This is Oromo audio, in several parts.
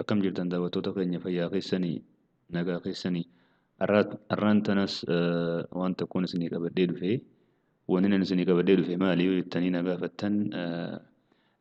Akkam jirtan daawwattoota keenya, fayyaa keessanii, nagaa keessanii? Har'aan tanas waan tokkoon isinii qabadhee dhufe. Wanni ani isinii qabadhee dhufe maali yoo jettanii na gaafattan,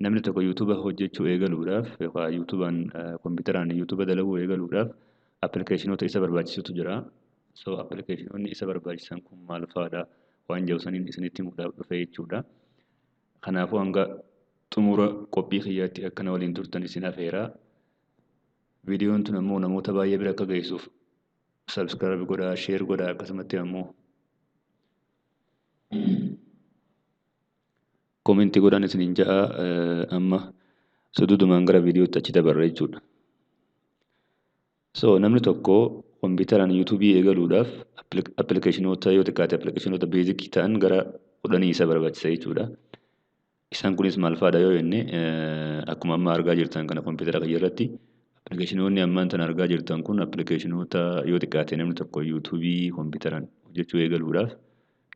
namni tokko yuutuuba hojjechuu eegaluudhaaf yookaan yuutuubaan kompiitaraan yuutuuba dalaguu eegaluudhaaf appilikeeshinoota isa barbaachisutu jira. So appilikeeshinoonni isa barbaachisan kun maal fa'aadha waan jedhu saniin isinitti himuudhaaf dhufe jechuudha. Kanaafuu hanga xumura qophii kiyyaatti akkana waliin turtan isin afeera. Viidiyoon tun ammoo namoota baay'ee bira akka geessuuf subscribe godhaa, share godhaa, akkasumatti ammoo koomentii godhaan isiniin ja'a. Amma suduudumaan gara viidiyootti achi dabarra jechuudha. So namni tokko kompiitaraan yuutuubii eegaluudhaaf appilikeeshinoota yoo xiqqaate appilikeeshinoota beezikii ta'an gara 10 isa barbaachisa jechuudha. Isaan kunis maal fa'aadha yoo jenne, akkuma amma argaa jirtan kana kompiitara kiyya irratti appilikeeshinoonni ammaan tana argaa jirtan kun appilikeeshinoota yoo xiqqaate namni tokko yuutuubii kompiitaraan hojjechuu eegaluudhaaf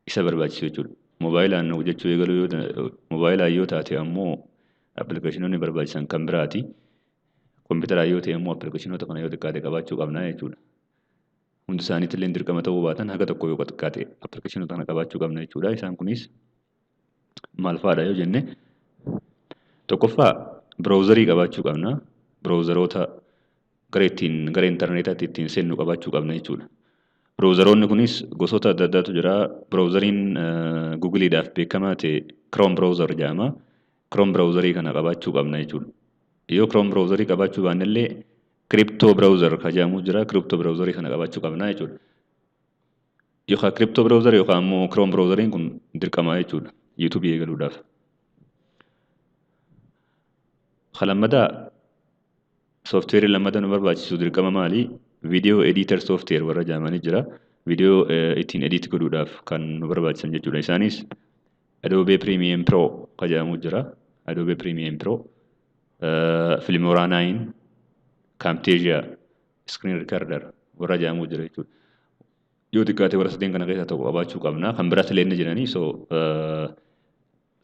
isa barbaachisu jechuudha. Moobaayilaan hojjechuu eegaluu yoo moobaayilaan yoo taate ammoo appilikeeshinoonni barbaachisan kan biraati. Kompiitaraan yoo ta'e ammoo appilikeeshinoota kana yoo xiqqaate qabaachuu qabna jechuudha. Hundi isaaniitillee dirqama ta'uu baatan haga tokko yoo xiqqaate appilikeeshinoota kana qabaachuu qabna jechuudha. Isaan kunis maal fa'aadha yoo jenne, tokkoffaa biraawuzarii qabaachuu qabna. Biraawuzaroota gara ittiin gara intarneetaatti ittiin seennu qabaachuu qabna jechuudha. Biraawuzaroonni kunis gosoota adda addaatu jira. Biraawuzariin Googiliidhaaf beekamaa ta'e Chrome browser jedhama. Chrome browserii kana qabaachuu qabna jechuudha. Yoo Chrome browserii qabaachuu baannellee Crypto browser kan jedhamu jira. Crypto browserii kana qabaachuu qabna jechuudha. Yookaan Crypto browser yookaan ammoo Chrome browseriin kun dirqama jechuudha yuutuubii eegaluudhaaf. Kan lammataa, sooftiweerii lammataa nu barbaachisu dirqama maali? Viidiyoo editor software warra jedhamanii jira. Viidiyoo ittiin edit godhuudhaaf kan nu barbaachisan jechuudha. Isaanis Adobe Premiere Pro kan jedhamu jira. Adobe Premiere Pro, Filmora 9, Camtasia Screen Recorder warra jedhamu jira jechuudha. Yoo xiqqaate warra sadeen kana keessaa tokko qabaachuu qabna. Kan biraas illee ni jiranii, so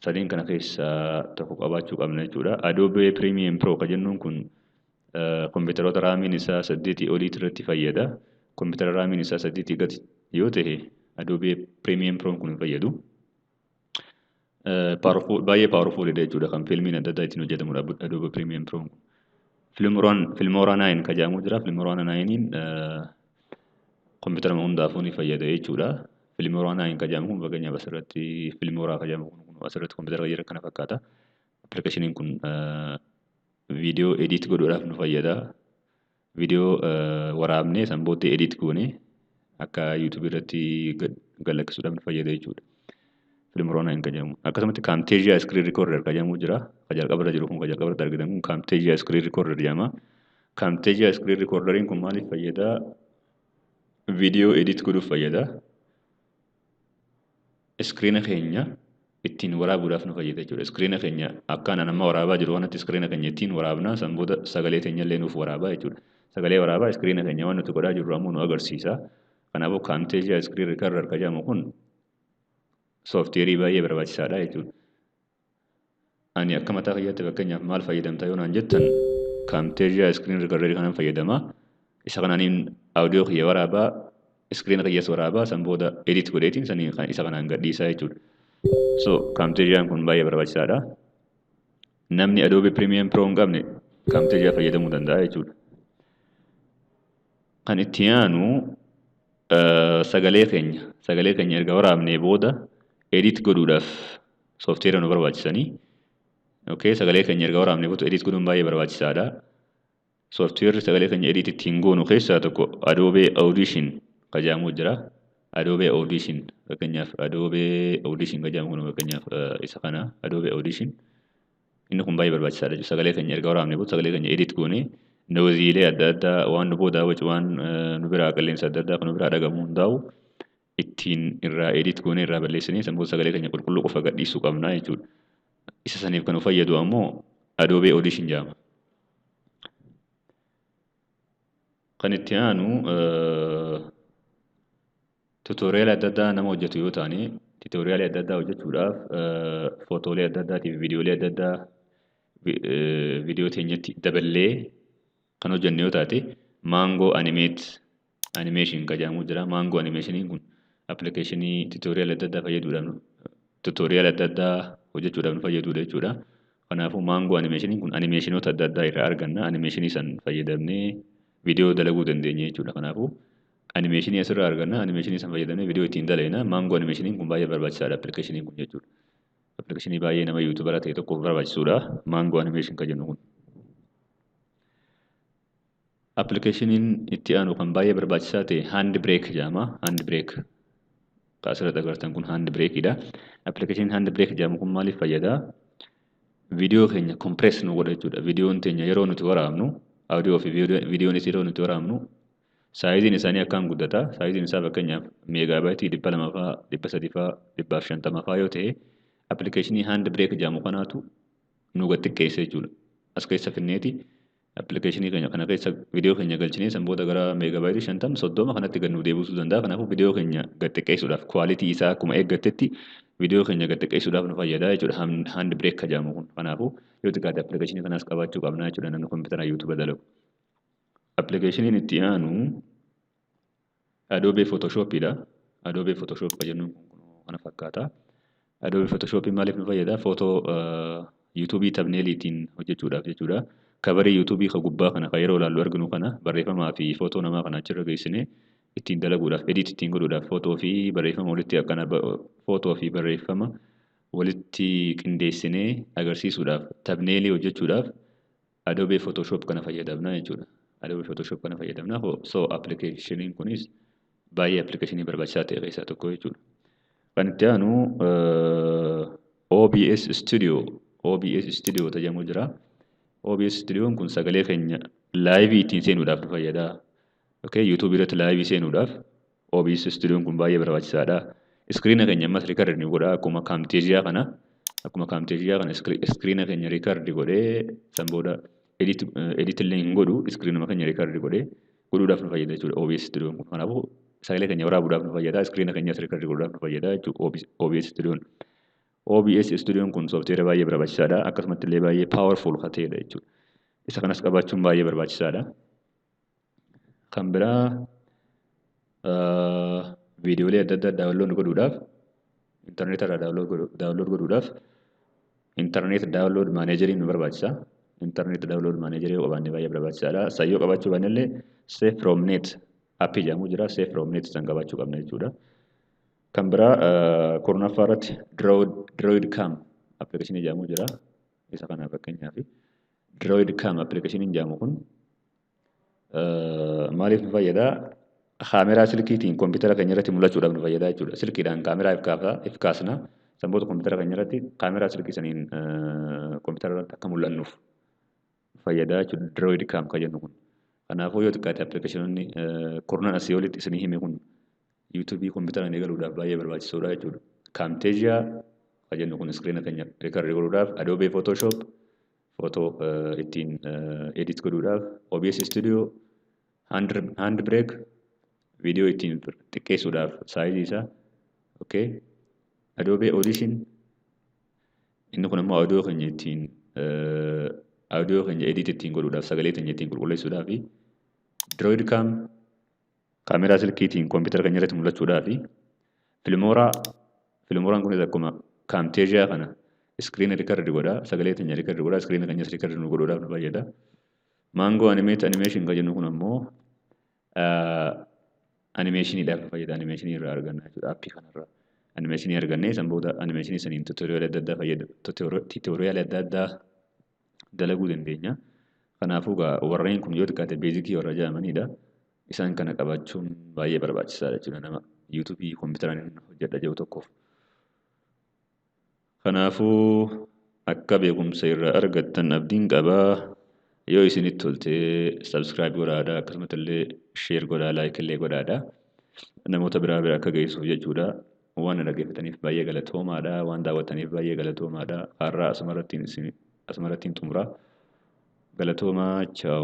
sadeen kana keessaa tokko qabaachuu qabna jechuudha. Adobe Premiere Pro kan jennuun kun kompiitaroota raamiin isaa 8 oliitti irratti fayyada. Kompiitara raamiin isaa 8 gadi yoo ta'e Adobe Premiere Pro kun hin fayyadu. Baay'ee powerful jechuudha, kan fiilmiin adda addaa ittiin hojjetamudha Adobe Premiere Pro kun. Filmora 9 kan jedhamu jira. Filmora 9 kompiitara hundaafuu ni fayyada jechuudha. Filmora 9 kan jedhamu kun fakkeenyaaf asirratti Filmora kan jedhamu kun asirratti kompiitara jira kana fakkaata. Appilikeeshiniin kun viidiyoo edit godhuudhaaf nu fayyada. Viidiyoo waraabnee san booddee edit goonee akka yuutuubii irratti gad lakkisuudhaaf nu fayyada jechuudha. Filmora 9 kan jedhamu. Akkasumatti Camtasia Screen Recorder kan jedhamu jira. Kan jalqaba irra jiru kun, kan jalqaba irratti argitan kun Camtasia Screen Recorder jedhama. Camtasia Screen Recorderiin kun maaliif fayyada? Viidiyoo edit godhuuf fayyada. Iskiriina keenya ittiin waraabuudhaaf nu fayyada jechuudha. Iskiriina keenya akkaan amma waraabaa jiru kanatti iskiriina keenya ittiin waraabna, san booda sagalee keenya illee nuuf waraabaa jechuudha. Sagalee waraabaa, iskiriina keenya waan nuti godhaa jirru ammoo nu agarsiisa. Kanaafuu Camtasia Screen Recorder kan jedhamu kun sooftiweerii baay'ee barbaachisaadha jechuudha. Ani akka mataa kiyyaatti fakkeenyaaf maal fayyadamta yoo naan jettan, Camtasia Screen Recorder kanan fayyadama. Isa kanaaniin audio kiyya waraabaa, iskiriina kiyyas waraabaa, san booda edit godheetiin sanii isa kanaan gadhiisaa jechuudha. So Camtasiaan kun baay'ee barbaachisaadha. Namni Adobe Premiere Pro hin qabne Camtasia fayyadamuu danda'a jechuudha. Kan itti aanu sagalee keenya erga waraabnee booda edit godhuudhaaf sooftiweera nu barbaachisanii. Okay, sagalee keenya erga waraabnee booda edit godhuun baay'ee barbaachisaadha. Sooftiweerri sagalee keenya edit ittiin goonu keessaa tokko Adobe Audition kan jedhamu jira. Adobe Audition, fakkeenyaaf Adobe Audition kan jedhamu kun fakkeenyaaf isa kana, Adobe Audition. Inni kun baay'ee barbaachisaadha. Sagalee keenya erga waraabnee booda sagalee keenya edit goonee noise'iilee adda addaa, waan nu boodaa wacu, waan nu biraa qilleensa adda addaa kan nu biraa dhagamu hundaa'u ittiin irraa edit goonee irraa balleessinee san booda sagalee keenya qulqulluu qofa gadhiisuu qabna jechuudha. Isa saniif kan nu fayyadu ammoo Adobe Audition jedhama. Kan itti aanu tutorial adda addaa nama hojjetu yoo ta'ani, tutorial adda addaa hojjechuudhaaf footoolee adda addaatii fi viidiyoolee adda addaa viidiyoo teenyatti daballee kan hojjennu yoo taate Mango Animate Animation kan jedhamu jira. Mango Animationiin kun appilikeeshinii tutorial adda addaa fayyaduudhaaf tutorial adda addaa hojjechuudhaaf nu fayyadudha jechuudha. Kanaafuu Mango Animationiin kun animeeshinoota adda addaa irraa arganna. Animeeshinii san fayyadamnee viidiyoo dalaguu dandeenya jechuudha. Kanaafuu animeeshinii asirraa arganna. Animeeshinii san fayyadamnee viidiyoo ittiin dalagna. Mango Animationiin kun baay'ee barbaachisaadha appilikeeshiniin kun jechuudha. Appilikeeshinii baay'ee nama YouTubera ta'e tokkoof barbaachisuudha. Mango Animation kan jennu kun. Appilikeeshiniin itti aanu kan baay'ee barbaachisaa ta'e Handbrake jedhama. Handbrake. Kan asirratti agartan kun Handbrakeidha. Appilikeeshiniin Handbrake jedhamu kun maaliif fayyada? Viidiyoo keenya compress nu godha jechuudha. Viidiyoon teenya yeroo nuti waraabnu, audio fi viidiyoonis yeroo nuti waraabnu saayiziin isaanii akkaan guddata. Saayiziin isaa fakkeenyaaf meegaabaayitii 200 fa'aa, 300 fa'aa, 150 fa'aa yoo ta'e appilikeeshinii Handbrake jedhamu kanaatu nu gad xiqqeessa jechuudha. As keessa finneeti appilikeeshinii keenya kana keessa viidiyoo keenya galchinee san booda gara meegaabaayitii 50 30 kanatti gad nu deebisuu danda'a. Kanaafuu viidiyoo keenya gad xiqqeessuudhaaf quality isaa akkuma eeggattetti viidiyoo keenya gad xiqqeessuudhaaf nu fayyada jechuudha. Handbrake kan jedhamu kun. Kanaafuu yoo xiqqaate appilikeeshinii kanaas qabaachuu qabna jechuudha namni kompiitara YouTube dalagu. Appilikeeshiniin itti aanu Adobe Photoshopidha. Adobe Photoshop kan jennuun kun kana fakkaata. Adobe Photoshop maaliif nu fayyada? Footoo YouTube thumbnail ittiin hojjechuudhaaf jechuudha. Coverii YouTube kan gubbaa kana kan yeroo ilaallu arginu kana barreeffamaa fi footoo namaa kana achirra geessinee ittiin dalaguudhaaf, edit ittiin godhuudhaaf, footoo fi barreeffama walitti akkana footoo fi barreeffama walitti qindeessinee agarsiisuudhaaf, thumbnailii hojjechuudhaaf Adobe Photoshop kana fayyadamna jechuudha. Adobe Photoshop kana fayyadamna. So appilikeeshiniin kunis baay'ee appilikeeshinii barbaachisaa ta'e keessaa tokko jechuudha. Kan itti aanu OBS Studio, OBS Studio jedhamu jira. OBS Studioon kun sagalee keenya liveii ittiin seenuudhaaf nu fayyada. Okay, YouTube irratti liveii seenuudhaaf OBS Studioon kun baay'ee barbaachisaadha. Iskiriina keenya ammas record ni godha akkuma Camtasia kana. Akkuma Camtasia kana iskiriina keenya record godhee san booda edit illee hin godhu, iskiriinuma keenya record godhee godhuudhaaf nu fayyada jechuudha OBS Studioon kun. Kanaafuu sagalee keenya waraabuudhaaf nu fayyada, iskiriina keenyas record godhuudhaaf nu fayyada jechuudha OBS Studioon. OBS Studioon kun sooftiweera baay'ee barbaachisaadha. Akkasumatti illee baay'ee powerful kan ta'edha jechuudha. Isa kanas qabaachuun baay'ee barbaachisaadha. Kan biraa viidiyoolee adda addaa download godhuudhaaf, intarneeta irraa download godhuudhaaf internet download manageriin nu barbaachisa. Internet download managerii yoo qabaanne baay'ee barbaachisaadha. Sayyoo qabaachuu baanne illee Save from Net appii jedhamu jira. Save from Net san qabaachuu qabna jechuudha. Kan biraa 10ffaa irratti DroidCam appilikeeshinii jedhamu jira. Isa kana fakkeenyaaf DroidCam appilikeeshiniin jedhamu kun maaliif nu fayyada? Kaameraa silkiitiin kompiitara keenya irratti mul'achuudhaaf nu fayyada jechuudha. Silkiidhaan kaameraa if kaasna. San booda kompiitara keenya irratti kaameraa silkii saniin kompiitara irratti akka mul'annuuf fayyada jechuudha. DroidCam kan jennu kun. Kanaafuu yoo xiqqaate appilikeeshinoonni 10 asii olitti isinii hime kun YouTube kompiitaraan eegaluudhaaf baay'ee barbaachisoodha jechuudha. Camtasia kan jennu kun iskiriina keenya record godhuudhaaf, Adobe Photoshop footoo ittiin edit godhuudhaaf, OBS Studio, Handbrake viidiyoo ittiin xiqqeessuudhaaf saayizii isaa, okay. Adobe Audition inni kun immoo audio keenya ittiin audio keenya edit ittiin godhuudhaaf, sagalee keenya ittiin qulqulleessuudhaaf, DroidCam kaameraa silkiitiin kompiitara keenya irratti mul'achuudhaaf, Filmora. Filmoraan kunis akkuma Camtasia kana iskiriina record godha, sagalee keenya record godha, iskiriina keenyas record nu godhuudhaaf nu fayyada. Mango Animate Animation kan jennu kun ammoo animeeshiniidhaaf nu fayyada. Animeeshinii irraa arganna jechuudha appii kanarraa. Animeeshinii argannee san booda animeeshinii saniin tutorial adda addaa fayyada, tutorial adda addaa dalaguu dandeenya. Kanaafuu warreen kun yoo xiqqaate basicii warra jedhamanidha. Isaan kana qabaachuun baay'ee barbaachisaadha jechuudha nama YouTubeii kompiitaraan hojjedha jedhu tokkoof. Kanaafuu akka beekumsa irraa argattan abdiin qabaa. Yoo isinitti tolte subscribe godhaadha, akkasumatti illee share godhaa, like illee godhaadha. Namoota biraa bira akka geessuuf jechuudha. Waan na dhaggeeffataniif baay'ee galatoomaadha. Waan daawwattaniif baay'ee galatoomaadha. Har'a asumarrattiin xumura. Galatoomaa, ciao.